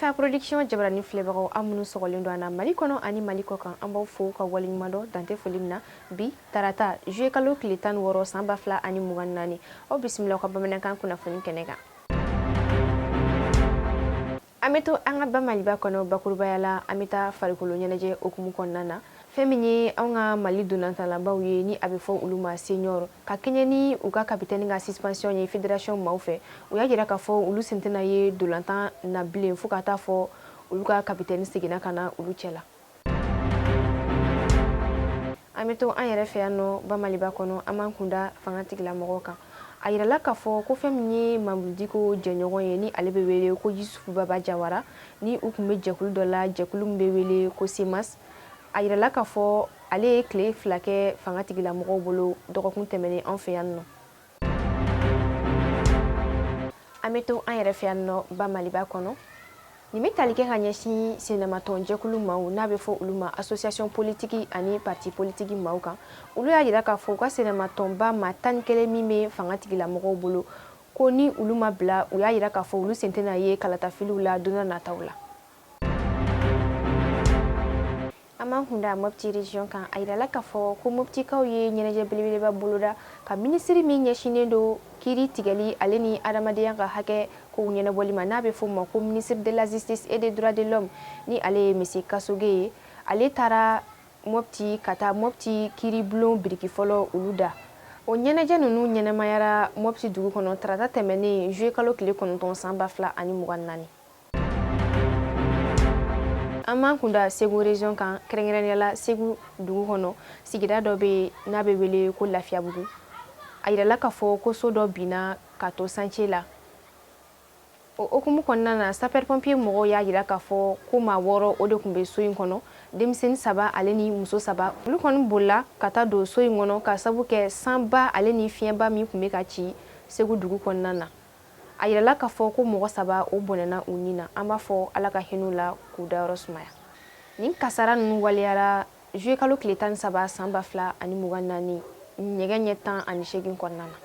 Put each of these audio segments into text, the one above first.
Ifa Production jabarani filɛbagaw, aw minnu sɔgɔlen don an na Mali kɔnɔ ani Mali kɔ kan, an b'aw fo ka waleɲuman dɔn dante foli min na. Bi tarata, juillet kalo tile 16, san 2024, aw bisimila aw ka bamanankan kunnafoni kɛnɛ kan. An bɛ to an ka ba Maliba kɔnɔ. Bakurubaya la, an bɛ taa farikolo ɲɛnajɛ hukumu kɔnɔna na. Fɛn min ye anw ka Mali dolantanlabaw ye, ni a bɛ fɔ olu ma senior, ka kɛɲɛ ni u ka kapitɛni ka suspension ye fédération maaw fɛ, u y'a jira k'a fɔ olu sen tɛna ye dolantan na bilen fo ka taa fɔ olu ka kapitɛni seginna ka na olu cɛ la. An bɛ to an yɛrɛ fɛ yan nɔ ba Maliba kɔnɔ. An b'an kunda fanga tigilamɔgɔw kan. A yirala k'a fɔ ko fɛn min ye Mamudu Diko jɛɲɔgɔn ye, ni ale bɛ wele ko Yusufu Baba Jawara, ni u tun bɛ jɛkulu dɔ la, jɛkulu min bɛ wele ko CMAS, a yirala k'a fɔ ale ye tile 2 kɛ fanga tigilamɔgɔw bolo dɔgɔkun tɛmɛnen an fɛ yan nɔ. An bɛ to an yɛrɛ fɛ yan nɔ ba Maliba kɔnɔ. Nin bɛ tali kɛ ka ɲɛsin sennamatɔn jɛkulu maaw, n'a bɛ fɔ olu ma association politique ani parti politique maaw kan. Olu y'a jira k'a fɔ u ka sennamatɔnba maa 11 min bɛ fanga tigilamɔgɔw bolo, ko ni olu ma bila, u y'a jira k'a fɔ olu sen tɛna ye kalatafiliw la don nataw la. An b'an kunda Mopti région kan. A yirala k'a fɔ ko Moptikaw ye ɲɛnajɛ belebeleba boloda ka minisiri min ɲɛsinnen don kiiri tigɛli ale ni adamadenya ka hakɛ kow ɲɛnabɔli ma, n'a bɛ fɔ o ma ko ministre de la Justice et des droits de l'homme, ni ale ye monsieur Kasoge ye. Ale taara Mopti ka taa Mopti kiiribulon biriki fɔlɔ olu da. O ɲɛnajɛ ninnu ɲɛnamayara Mopti dugu kɔnɔ tarata tɛmɛnen, juillet kalo tile 9, san 2024. An b'an kunda Segu région kan, kɛrɛnkɛrɛnnenya la Segu dugu kɔnɔ, sigida dɔ bɛ yen n'a bɛ wele ko Lafiyabugu. A yirala k'a fɔ ko so dɔ binna ka to chantier la. O hukumu kɔnɔna na, sapeur pompier mɔgɔw y'a jira k'a fɔ ko maa wɔɔrɔ o de tun bɛ so in kɔnɔ, denmisɛnnin saba ale ni muso saba. Olu kɔni bolila ka taa don so in kɔnɔ ka sabu kɛ sanba ale ni fiɲɛba min tun bɛ ka ci Segu dugu kɔnɔna na. A yirala k'a fɔ ko mɔgɔ saba o bɔnɛna u ni na. An b'a fɔ Ala ka hin'u la k'u dayɔrɔ sumaya. Nin kasara ninnu waleyara juillet kalo tile 13, san 2024, nɛgɛ ɲɛ 18 kɔnɔna na.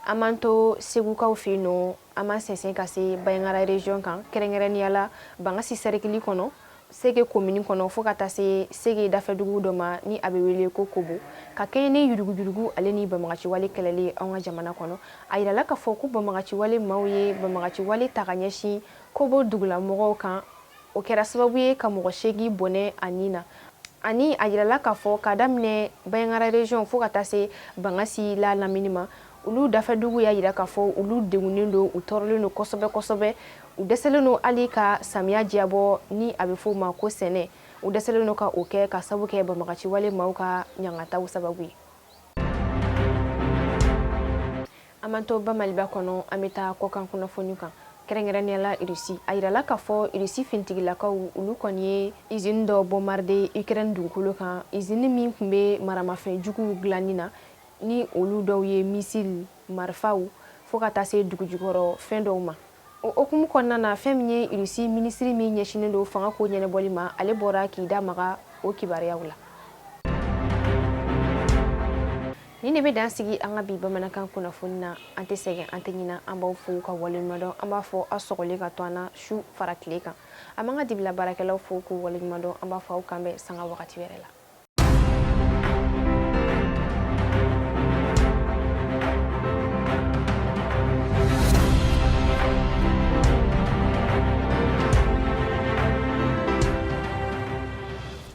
An b'an to Segukaw fɛ yen nɔ, an b'an sɛnsɛn ka se Banjagara région kan, kɛrɛnkɛrɛnnenya la Bankasi cercle kɔnɔ, Sege komini kɔnɔ, fo ka taa se Sege dafɛdugu dɔ ma ni a bɛ wele ko Kobo. Ka kɛɲɛ ni yuruguyurugu ale ni banbagaciwale kɛlɛli anw ka jamana kɔnɔ, a yirala k'a fɔ ko banbagaciwale maaw ye banbagaciwale ta ka ɲɛsin Kobo dugulamɔgɔw kan. O kɛra sababu ye ka mɔgɔ 8 bɔnɛ a ni na. Ani a yirala k'a fɔ k'a daminɛ Banjagara région fo ka taa se Bankasi la lamini ma, olu dafɛdugu y'a yira k'a fɔ olu degunnen don, u tɔɔrɔlen don kosɛbɛ kosɛbɛ. U dɛsɛlen don hali ka samiya diyabɔ, ni a bɛ fɔ o ma ko sɛnɛ, u dɛsɛlen don ka o kɛ ka sabu kɛ banbagaciwale maaw ka ɲangataw sababu ye. An b'an to ba Maliba kɔnɔ, an bɛ taa kɔkan kunnafoni kan, kɛrɛnkɛrɛnnenya la Irisi. A yirala k'a fɔ Irisi finitigilakaw, olu kɔni ye usine dɔ bombarder Ukraine dugukolo kan, usine min tun bɛ maramafɛn juguw dilanni na, ni olu dɔw ye missile, marifaw, fo ka taa se dugujukɔrɔ fɛn dɔw ma. O hukumu kɔnɔna na, fɛn min ye Irisi minisiri min ɲɛsinnen don fanga ko ɲɛnabɔli ma, ale bɔra k'i da maga o kibaruyaw la. Nin de bɛ dan sigi an ka bi bamanankan kunnafoni na. An tɛ sɛgɛn, an tɛ ɲina, an b'aw fo ka waleɲuman dɔn. An b'a fɔ aw sɔgɔlen ka to an na su fara tile kan. An b'an ka dibila baarakɛlaw fo k'u waleɲuman dɔn. An b'a fɔ aw kan bɛn sanga wagati wɛrɛ la.